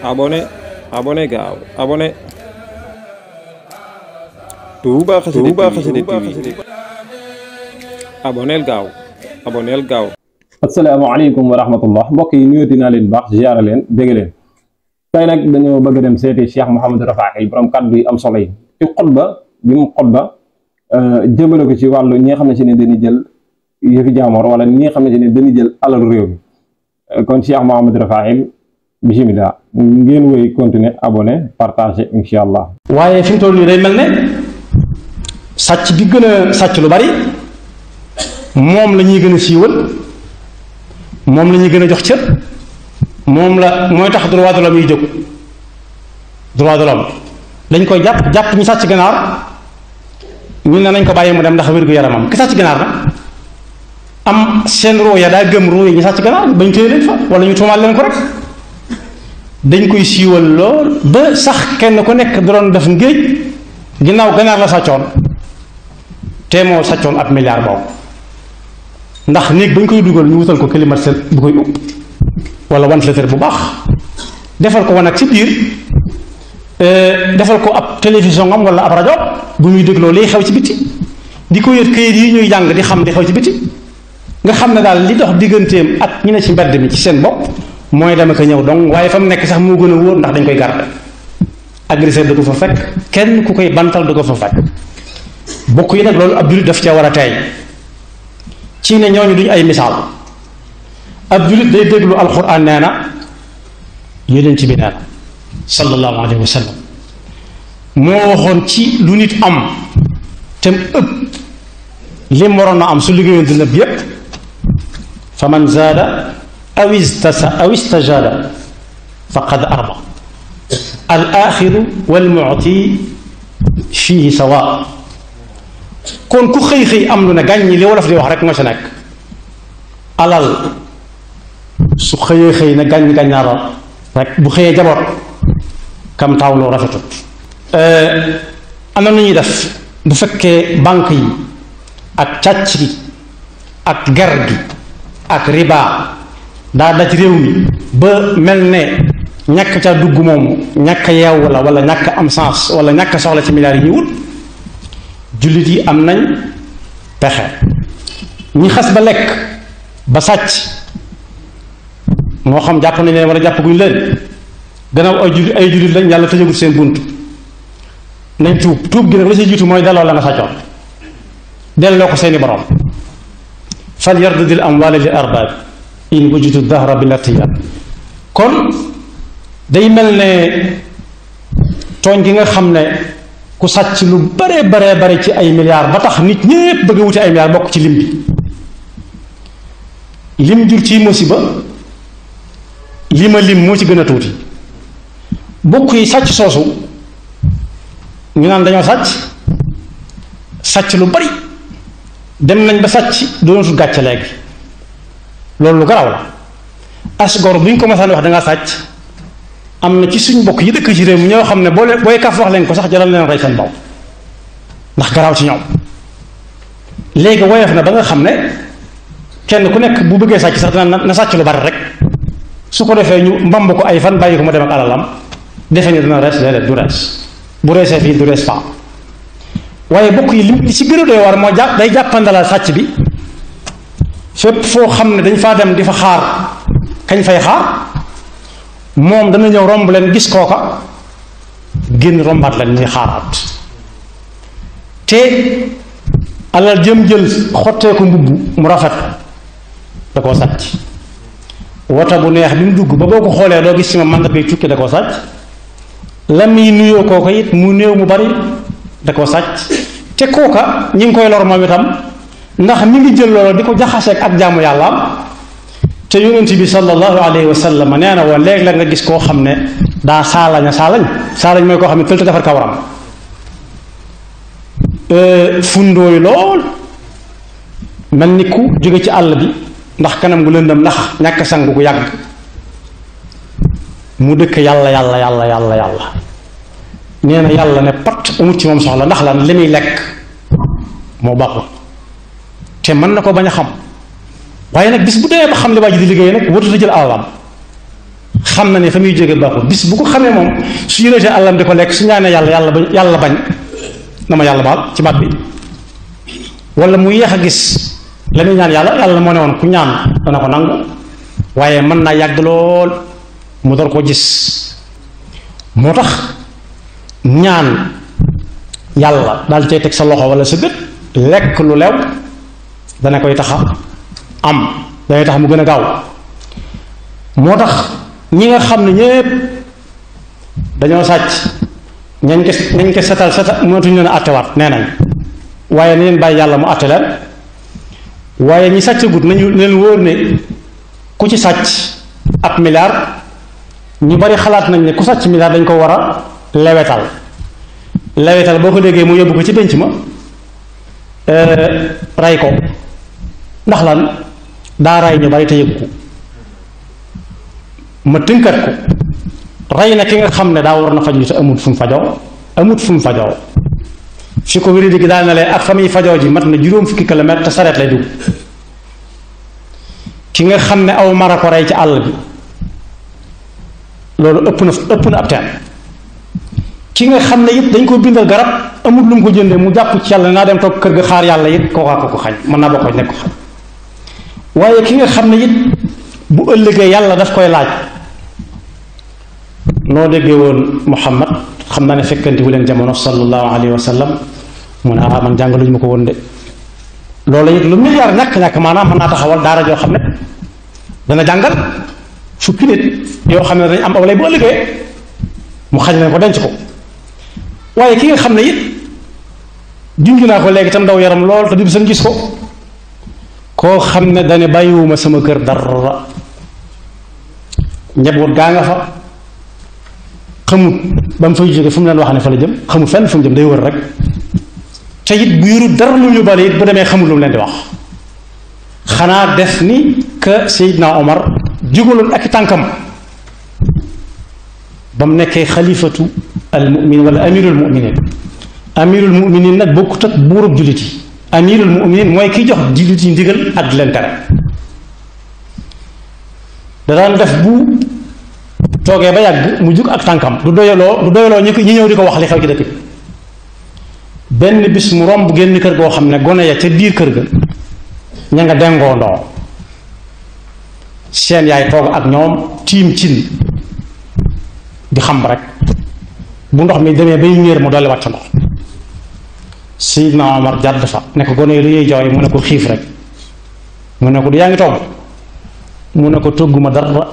abonné abonné gaaw abonné Touba Xassida TV abonneel gaaw abonneel gaaw. asalaamaaleykum wa rahmatullah mbokk yi nuyu dinaa leen baax ziyaara leen dégg leen tey nag dañoo bëgg a dem seeti Cheikh Mouhamadou Rafahi borom kàddu yi am solo yi ci xutba bi mu xutba jëmale ko ci wàllu ñi nga xam ne si ne dañuy jël yëfi jaamoor wala ñi nga xam ne si ne dañuy jël alalu réew mi kon Cheikh Mouhamadou Rafahi bisimilah ngeen woy continuer abonné partager incha allah. waaye fi mu toll nii day mel ne sàcc bi gën a sàcc lu bari moom la ñuy gën a siiwal moom la ñuy gën a jox cër moom la mooy tax droit de l'homme yi jóg droit de l'homme dañ koy jàpp ñu sàcc ganaar ñu ne nañ ko bàyyi mu dem ndax wér-gu-yaramam ki sàcc ganaar nag am seen roo ya daa gëm roo yi ñu sàcc ganaar bañ téye leen fa wala ñu tuumaal leen ko rek dañ koy siiwal lool ba sax kenn ku nekk doon def ngéej ginnaaw ganaar la sàccoon te moo sàccoon ab milliard boobu ndax néeg ba ñu koy dugal ñu wutal ko climatiseur bu koy ub wala ventilateur bu baax defal ko wanag ci biir defal ko ab télévision am wala ab rajo bu muy dégloo liy xew ci biti di ko yët këyit yi ñuy jàng di xam di xew ci biti nga xam ne daal li dox digganteem ak ñu ne ci mbedd mi ci seen bopp mooy dama ko ñëw donc waaye fa mu nekk sax moo gën a wóor ndax dañ koy garde agresseur du ko fa fekk kenn ku koy bantal du ko fa fekk bokk yi nag loolu ab jullit daf cee war a teey ci ne ñooñu duñ ay misaal ab jullit day déglu alquran nee na yonent bi nee na sallallahu alayhi wa sallam moo waxoon ci lu nit am te mu ëpp lim waroon na am su liggéeyoon dina bi yépp fa man zaada aw istajaada faqad arba al axiru wal muti fihi sawa kon ku xëy am lu ne gàññi li wolof di wax rek moo ci nekk alal su xëy na gàññaaral rek bu xëyee jaboot kam taawloo rafetut am na nu ñuy def bu fekkee banque yi ak càcc gi ak ger gi ak riba daa daj réew mi ba mel ne ñàkk ca dugg moomu ñàkk yeew la wala ñàkk am sens wala ñàkk soxla ci milliards yi ñu wut jullit yi am nañ pexe ñi xas ba lekk ba sàcc moo xam jàpp nañ leen wala jàpp guñ leen gannaaw ay jullit lañ yàlla tëjagut seen bunt nañ tuub gi nag la ci jiitu mooy delloo la nga sàccoon delloo ko seeni borom fal yardudil amwaala li arbaab in wujudu dahra bil irtiyaab kon day mel ne tooñ gi nga xam ne ku sàcc lu bare ci ay milliards ba tax nit ñépp bëgg a wuti ay milliards bokk ci lim bi lim jur ci musiba lim moo ci gën a tuuti bokk yi sàcc soosu ñu naan dañoo sàcc lu bari dem nañ ba sàcc doonatul gàcce léegi loolu lu garaw la asgor bu ñu ko masaan wax da ngaa sàcc am na ci suñ mbokk yi dëkk ci réew mi ñoo xam ne booy kaf wax leen ko sax jaral leen rey seen bopp ndax garaaw ci ñoom léegi woyof na ba nga xam ne kenn ku nekk bu bëggee sàcc sax dina na sàcc lu bari rek su ko defee ñu mbamb ko ay fan bàyyi ko mu dem ak alalam defe ne dina rees déedéet du rees bu reesee fii du rees fa waaye bokk yi li ci gën a doy war moo day jàppandala sàcc bi fépp foo xam ne dañ faa dem di fa xaar kañ fay xaar moom dana ñëw romb leen gis kooka génn rombaat leen ñuy xaaraat te alal jëm jël xottee ko mbubb mu rafet da koo sàcc wota bu neex bi mu dugg ba boo ko xoolee doo gis ci ma màndargay tukki da koo sàcc la muy nuyoo kooka it mu néew mu bari da koo sàcc te kooka ñi ngi koy lor moom itam ndax mi ngi jël loolu di ko jaxaseek ak jaamu yàlla te yonent bi sallallahu alayhi wa sallam nee na woon léegi la nga gis koo xam ne daa saalañ mooy koo xam ne tël te defar kawaram fundooyu lool mel ni ku jóge ci àll bi ndax kanam gu lëndam ndax ñàkk sangu gu yàgg mu dëkk yàlla nee na yàlla ne pat amut ci moom soxla ndax lan li muy lekk moo baaxul te mën na ko bañ a xam waaye nag bis bu demee ba xam li waa ji di liggéey nag warut a jël alalam xam na ne fa muy jóge baaxul bis bu ko xamee moom su yëreetee àllam di ko lekk su ñaanee yàlla bañ na ma yàlla baal ci baat bi wala mu yéex a gis la muy ñaan yàlla moo ne woon ku ñaan dana ko nangu waaye mën naa yàgg lool mu door koo gis moo tax ñaan yàlla daal cay teg sa loxo wala sa bët lekk lu lew dana koy taxa am danay tax mu gën a gaaw moo tax ñi nga xam ne ñépp dañoo sàcc nañ ko setal mënatuñu leen a àttewaat nee nañ waaye na leen bàyyi yàlla mu àtte leen waaye ñi sàcc gut nañu leen wóor ne ku ci sàcc ab milliard ñu bari xalaat nañ ne ku sàcc milliard dañ ko war a lewetal boo ko déggee mu yóbbu ko ci pénc ma ray ko ndax lan daa ray ñu bari te yëg ko ma tënkat ko rey na ki nga xam ne daa war na faju te amut fu mu fajoo fi ko wéri gi daal na lee ak fa muy fajoo ji mat na juróom fukki kilomètre te sareet lay dugg ki nga xam ne aw mara ko rey ci àll bi loolu ëpp na ab teen ki nga xam ne it dañ ko bindal garab amul lu mu ko jëndee mu jàpp ci yàlla naa dem toog kër ga xaar yàlla it kookaa ko xañ mën naa bokk nekk ko xañ waaye ki nga xam ne it bu ëllëgee yàlla daf koy laaj noo déggee woon Muhammad xam naa ne fekkanti wu leen jamono sallallahu alayhi wa sallam mu ne man jàngaluñu ma ko woon de loolu it lu milliard ñàkk-ñàkk maanaam mën naa taxawal daara joo xam ne dana jàngal fukki nit yoo xam ne dañ am aw lay bu ëllëgee mu xañ leen ko denc ko waaye ki nga xam ne it junj naa ko léegi tam daw yaram lool te du seen gis ko koo xam ne dane bàyyiwuma sama kër dara njaboot gaa nga fa xamut ba mu fay jóge fu mu leen wax ne fa la jëm xamut fenn fu mu jëm day wër rek te it bu yorut dara lu ñu bale it bu demee xamul lu mu leen di wax xanaa def ni que Seydina Omar jugaloon ak tànkam ba mu nekkee xalifatu al mu'min wala amirul mu'minin nag bokkut ak buurub jullit yi amirul mu'minin mooy kiy jox jullit yi ndigal ak di leen tere da daan def bu toogee ba yàgg mu jug ak tànkam du doyaloo ñi ñëw di ko wax li xew ci dëkk bi benn bis mu romb génn kër goo xam ne gone ya ca biir kër ga ña nga dengoo ndoo seen yaay toog ak ñoom tiim cin di xam rek bu ndox mi demee bay ñéer mu dolli wàcc ndox Seydina Omar jàdd fa ne ko gone yi lu ñuy jooy mu ne ko xiif rek mu ne ko du yaa ngi togg mu ne ko togguma dara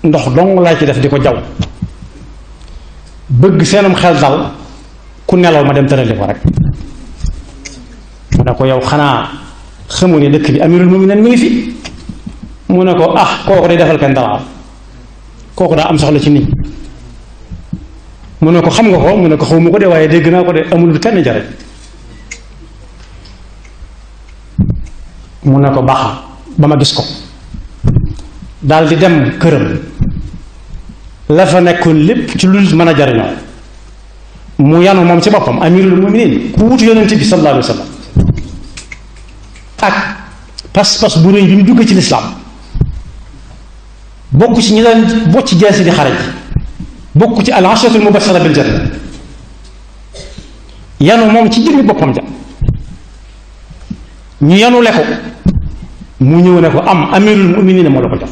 ndox dong laa ci def di ko jaw bëgg seenum xel dal ku nelaw ma dem tërali ko rek mu ne ko yow xanaa xamu ne dëkk bi amirul mu'minin mi ngi fi mu ne ko kooku day defal kenn dara kooku daa am soxla ci nit mu ne ko xam nga ko mu ne ko xaw ma ko de waaye dégg naa ko de amul kenn jariñ mu ne ko baax ba ma gis ko daal di dem këram la fa nekkoon lépp ci lu mën a jariñoo mu yanu moom ci boppam amirul muminin ku wutu yonent bi sallallahu alayhi wa sallam ak pas-pas bu réy bi mu dugg ci lislaam bokk ci ñi leen bocc jeesi di xare ji bokk ci al ashratul mubashara bil janna yanu moom ci jëmmi boppam ja ñu yanu le ko mu ñëw ne ko am amirul muminin moo la ko jox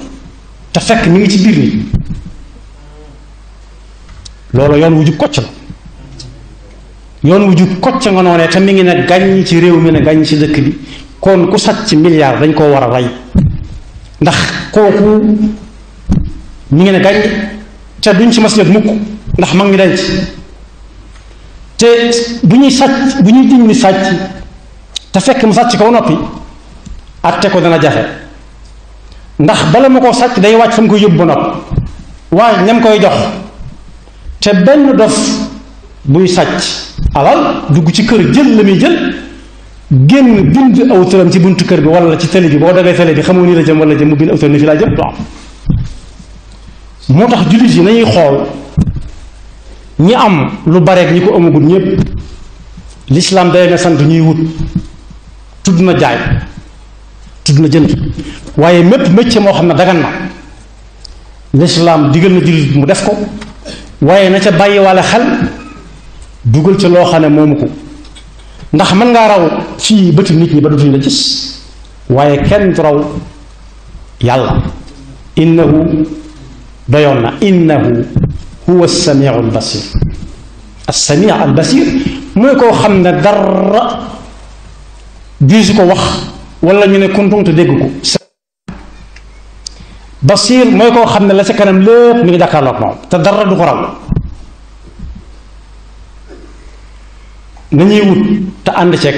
te fekk mi ngi ci biir nii loolu yoon wu jub kocc la yoon wu jub kocc nga noonee te mi ngi ne gàññ ci réew mi ne gàññ ci dëkk bi kon ku sàcc milliard dañ koo war a rey ndax kooku mi ngi ne gàññ te duñ ci mas jot mukk ndax mag ngi denc te bu ñuy sàcc bu ñuy diñ ni sàcc te fekk mu sàcc kaw noppi atte ko dana jafe ndax bala ma koo sàcc day wàcc fa mu koy yóbbu ba noppi waaye ñam koy jox te benn dof buy sàcc alal dugg ci kër jël la muy jël génn bind aw turam ci buntu kër bi wala ci télé bi boo dagee télé bi xamoo ni la jëm wala jëm mu bind aw turam ni fi laa jëm waaw moo tax jullit yi nañuy xool ñi am lu bareek ñi ko amagul ñépp l'islam day na sant ñuy wut tudd na jaay tudd na jënd waaye mépp métier moo xam ne dagan na lislaam digal na jullit mu def ko waaye na ca bàyyi walla xel dugal ca loo xam ne moomu ko ndax mën ngaa raw fii bëti nit ñi ba dutuñ la gis waaye kenn du raw yàlla innahu doyoon na innahu huwa as-samiu al-basir as-sami al-basir mooy koo xam ne dara diisu ko wax wala ñu ne kuntum te dégg ko basir mooy koo xam ne la ca kanam lépp mi ngi jàkkaarloog moom te dara du ko raw nañuy wut te ànd ceeg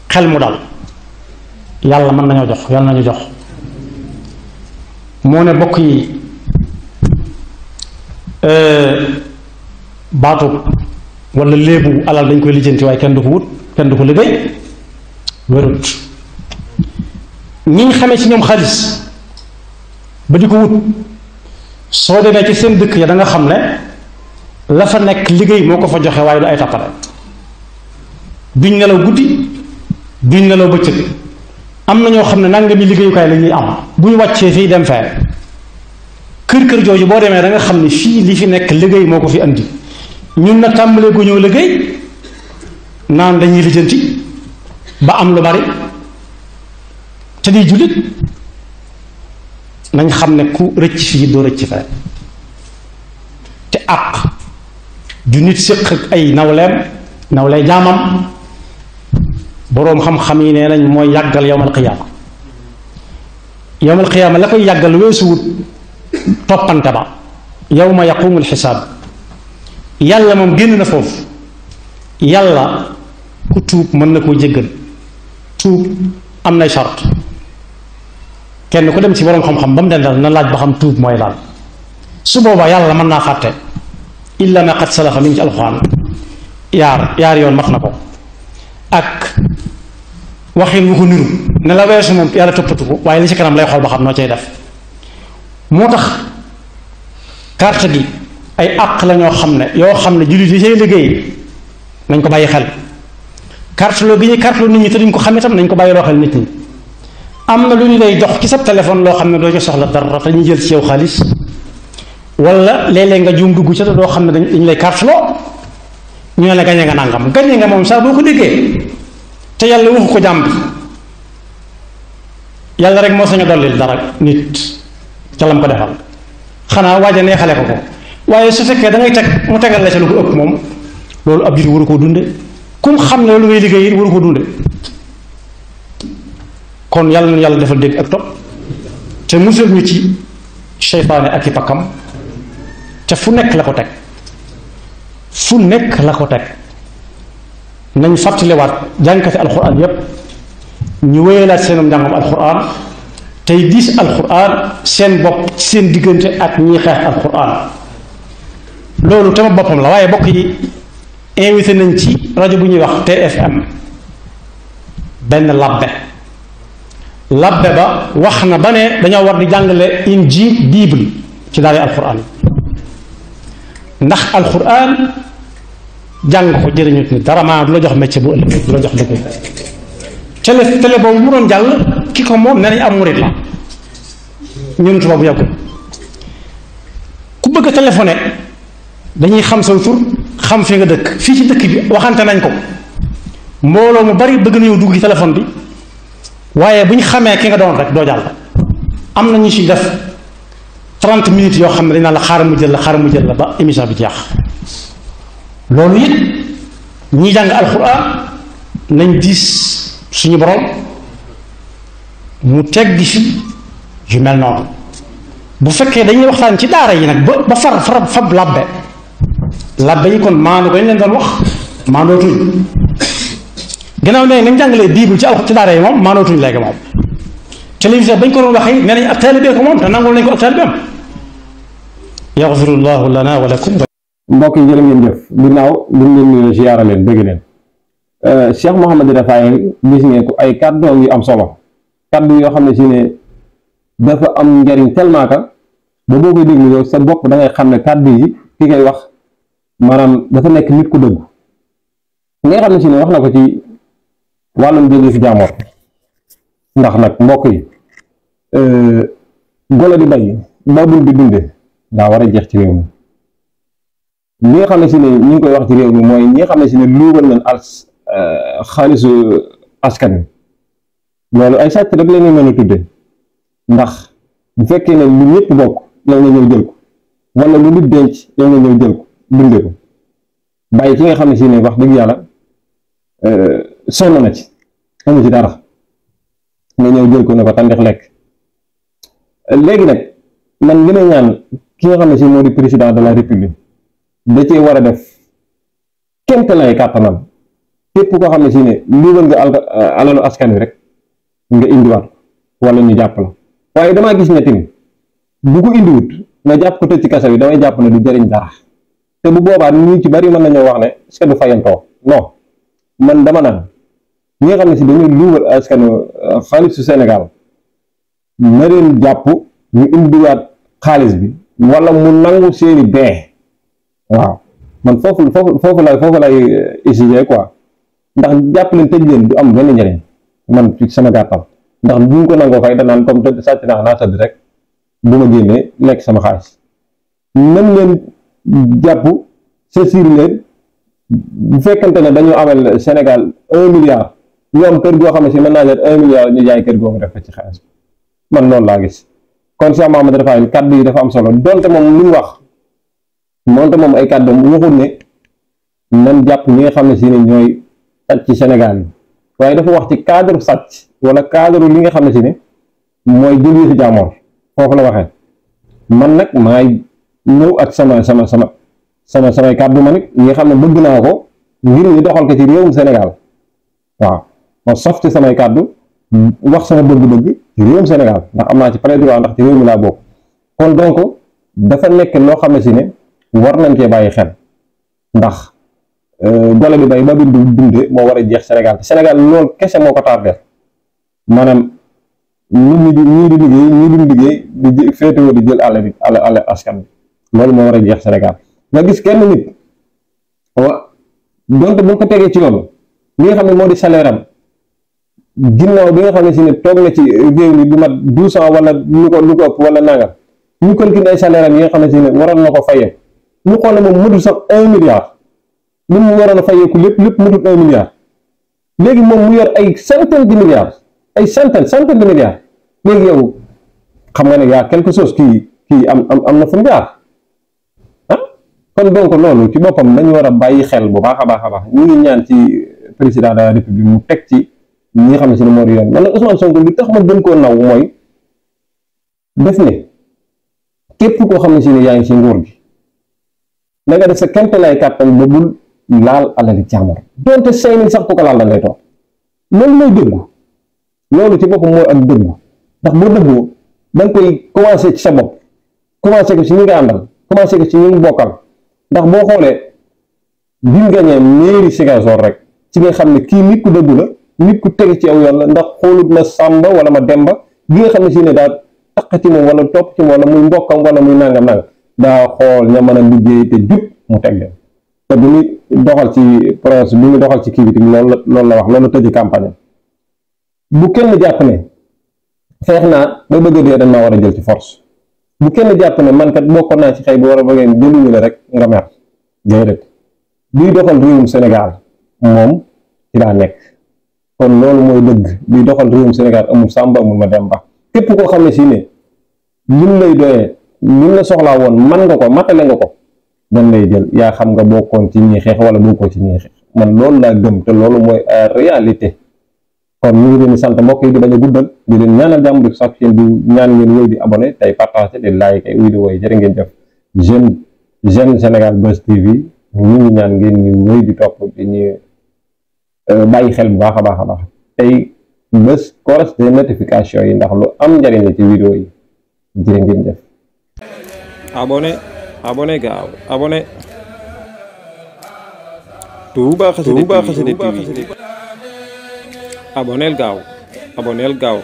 xel mu dal yàlla mën nañoo jox yàlla nañu jox moo ne bokk yi baatu wala léebu alal dañ koy lijjanti waaye kenn du ko wut kenn du ko liggéey wérut ñi ñu xamee ci ñoom xaalis ba di ko wut soo demee ci seen dëkk ya da nga xam ne la fa nekk liggéey moo ko fa joxe waaye du ay tappale duñ nelaw guddi duñ nelaw bëccëg am na ñoo xam ne nangami liggéeyukaay la ñuy am bu ñu wàccee fii dem fee kër jooju boo demee da nga xam ne fii li fi nekk liggéey moo ko fi andi ñun na tàmbalee gu ñëw liggéey naan dañuy lijjanti ba am lu bari te di jullit nañ xam ne ku rëcc fii doo rëcc fee te àq ju nit séq ak ay nawley jaamam boroom xam-xam yi nee nañ mooy yàggal yowmal qiyaama la koy yàggal weesuwut toppante ba yawma yaqumul xisaab yàlla moom génn na foofu yàlla ku tuub mën na koo jéggal tuub am nay charte kenn ku dem ci boroom xam-xam ba mu dendal na laaj ba xam tuub mooy laal su boobaa yàlla mën naa fàtte illa ma qad salafa mi ngi ci alxuraan yaar yoon mat na ko ak waxin wu ko niru ne la weesu moom yàlla toppatu ko waaye li ci kanam lay xool ba xam noo cay def moo tax carte gi ay àq la ñoo xam ne yoo xam ne jullit yi cay liggéey nañ ko bàyyi xel carte loo gi ñuy carte loo nit ñi te duñ ko xam itam nañ ko bàyyi loo xel nit ñi am na lu ñu lay jox ci sa téléphone loo xam ne doo ci soxla dara te ñu jël ci yow xaalis wala léeg-léeg nga juum dugg ca te doo xam ne dañ lay carte loo ñu ne la gañe nga nangam gañe nga moom sax boo ko déggee te yàlla waxu ko jàmm yàlla rek moo sañ a dollil dara nit ca lam ko defal xanaa waaja neexale ko waaye su fekkee da ngay teg mu tegal la ca lu ko ëpp moom loolu ab jur waru koo dunde kum xam ne loolu ngay liggéey it waru koo dunde kon yàlla na yàlla defal dégg ak topp te musal ñu ci seytaane ak i pakkam te fu nekk la ko teg fu nekk la ko teg nañ fàttaliwaat jànkati alxuraan yépp ñu wéyalaat seenum njàngam alxuraan tey diis alxuraan seen bopp seen diggante ak ñiy xeex alxuraan loolu tema boppam la waaye bokk yi invité nañ ci rajo bu ñuy wax TFM benn labbe ba wax na ba ne dañoo war di jàngale injil bible ci daara alxuraan yi ndax alxuraan jàng ko jëriñut ni dara maa du la jox métier bu ëllëg du la jox liggéey télé boobu mu doon jàll ki ko moom nee nañ am murit la ñun tubaab bu yàggul ku bëgg a téléphoné dañuy xam sa tur xam fi nga dëkk fii ci dëkk bi waxante nañ ko mbooloo mu bari bëgg nañu dugg ci téléphone bi waaye bu ñu xamee ki nga doon rek doo jàll am na ñu ci def 30 minutes yoo xam ne dañ naan la xaaral mu jël la ba émission bi jeex loolu it ñi jàng alxuraan nañ diis suñu borom mu teggi fi yu mel noonu bu fekkee dañuy waxtaan ci daara yi nag ba fab labbe yi kon maandu ko ñu leen doon wax maandootuñ gannaaw ne nañ jàngalee bible ci daara yi moom maandootuñ léegi moom télévision bañ ko doon waxee nee nañ ak taalibee ko moom te nangul nañ ko ak taalibeem yaxfirullahu lana wa lakum mbokk yi jërë ngeen jëf ginnaaw liñ leen nuyoo ziyaara leen bëgg leen Cheikh Mouhamadou Rafaay gis ngeen ko ay kàddu yu am solo kàddu yoo xam ne si ne dafa am njariñ tellement que ba boo koy déglu yow sa bopp da ngay xam ne kàddu yi ki koy wax maanaam dafa nekk nit ku dëggu nga xam ne si ne wax na ko ci wàllum jóge fi jaamoor ndax nag mbokk yi golo di bay babul di dunde daa war a jeex ci réew mi. li nga xam ne si ne ñu ngi koy wax ci réew mi mooy ñi nga xam ne si ne luubal nañ xaalisu askan wi loolu ay sàcc rek la ñuy mën a tudde ndax bu fekkee ne lu ñëpp bokk yow nga ñëw jël ko wala lu nit denc yow nga ñëw jël ko dunde ko bàyyi ki nga xam ne si ne wax dëgg yàlla sonn na ci amu ci dara nga ñëw jël ko ne ko tàndeex lekk. léegi nag man li may ñaan ki nga xam ne si moo di président de la république da cee war a def kémt lay kàttanam képp koo xam ne si ne luubal nga alalu askan wi rek nga indiwaat wala ñu jàpp la waaye damaa gis ne tamit bu ko indiwut nga jàpp ko tëj ci kaso bi damay jàpp ne du jëriñ dara te bu boobaa ñu ci bari mën nañoo wax ne est-ce que du fayantoo non man dama naan ñi nga xam ne si dañuy luubal askanu xaalisu Sénégal na leen jàpp ñu indiwaat xaalis bi wala mu nangu seeni bee waaw man foofu lay exiger quoi ndax jàpp leen tëj leen du am benn njëriñ man ci sama gàttal ndax buñ ko nangoo kay danaan comme tëdd sàcc naa tëdd rek bu ma génnee lekk sama xaalis nan leen jàpp saisir leen bu fekkante ne dañoo amal Sénégal 1 milliard ñu am kër goo xam ne si mën naa jël 1 milliard ñu jaay kër googu def ko ci xaalis man loolu laa gis kon Cheikh Mamadou Rafahi kàddu yi dafa am solo donte moom li mu wax moonte moom ay kàddu waxul ne nan jàpp ñi nga xam ne si ne ñooy sàcc ci Sénégal yi waaye dafa wax ci cadre sàcc wala cadre li nga xam ne si ne mooy jël yëfi jaamoor foofu la waxee man nag maay ñëw ak samay kàddu ma nit ñi nga xam ne bëgg naa ko ngir ñu doxal ko ci réewum Sénégal waaw ma sof ci samay kàddu wax sama bëgg-bëgg ci réewum Sénégal ndax am naa ci plein droit ndax ci réew mi laa bokk kon donc dafa nekk loo xam ne si ne war nañ cee bàyyi xel ndax gole bi bay ba bi dunde moo war a jeex Sénégal te Sénégal loolu kese moo ko tardeel maanaam nit ñi di liggéey di féetewoo di jël àll askan bi loolu moo war a jeex Sénégal nga gis kenn nit donte bu ko tegee ci yoon li nga xam ne moo di salaire am ginnaaw bi nga xam ne si ne toog na ci réew mi du mat 12 ans wala lu ko ëpp wala nangam ñu calculé ay salaire am yi nga xam ne si ne waroon na ko fayee ñu xool ne moom mëtul sax 1 milliard li mu waroon a fayeeku lépp mëtul 1 milliard léegi moom mu yor ay centaine de milliards ay centaine de milliards léegi yow xam nga ne yaa quelque chose kii am na fu mu jaar kon donc loolu ci boppam dañu war a bàyyi xel bu baax a baax ñu ngi ñaan ci président de la république mu teg ci ñi nga xam ne si ne moo di yoon man nag Ousmane Sonko li tax ma gën koo naw mooy def ne képp koo xam ne si ne yaa ngi ci nguur gi na nga def sa kente lay kàttan ba bul laal alali jàmbur donte 5000 sax ku ko laal da ngay toog loolu mooy dëggu loolu ci boppam mooy ak dëggu ndax boo dëggoo da nga koy commencé ci sa bopp commencé ko ci ñi nga àndal commencé ko ci ñi nga bokkal ndax boo xoolee bi mu gañee mairie Ziguinchor rek ci nga xam ne kii nit ku dëggu la nit ku tege ci aw yoon la ndax xoolut na Samba wala ma Demba bi nga xam ne si ne daa taq ci moom wala topp ci moom wala muy mbokkam wala muy nangam daa xool ña mën a liggéey te jub mu teg leen te bu ñu doxal ci projet bi ñu doxal ci kii bi tamit loolu la wax loolu la tëj campagne bu kenn jàpp ne xeex naa ba bëgg a dee dañ maa war a jël ci force bu kenn jàpp ne man kat bokkoon naa ci xëy bi war a bëggee jëluñu la rek nga mer déedéet biy doxal réewum Sénégal moom ci laa nekk kon loolu mooy dëgg biy doxal réewum Sénégal amul Samba amul ma Demba képp koo xam ne si ne lim lay doyee lim la soxlaa woon man nga ko matale nga ko dañ lay jël yaa xam nga bokkoon ci ñi xeex wala bokkoo ci ñi xeex man loolu laa gëm te loolu mooy réalité kon ñu ngi leen di sant mbokk yi di bañ a guddal di leen ñaanal jàmm di sax yéen di ñaan ngeen wéy di abonné tey partagé di like ay vidéo yi jërë ngeen jëf jeune Sénégal Buzz TV ñu ngi ñaan ngeen ñu wéy di topp di ñu bàyyi xel bu baax a baax tey bés koros des notification yi ndax lu am njëriñ la ci vidéo yi jërë ngeen jëf. abonné gaaw abonné Touba Xassida TV aboneel gaaw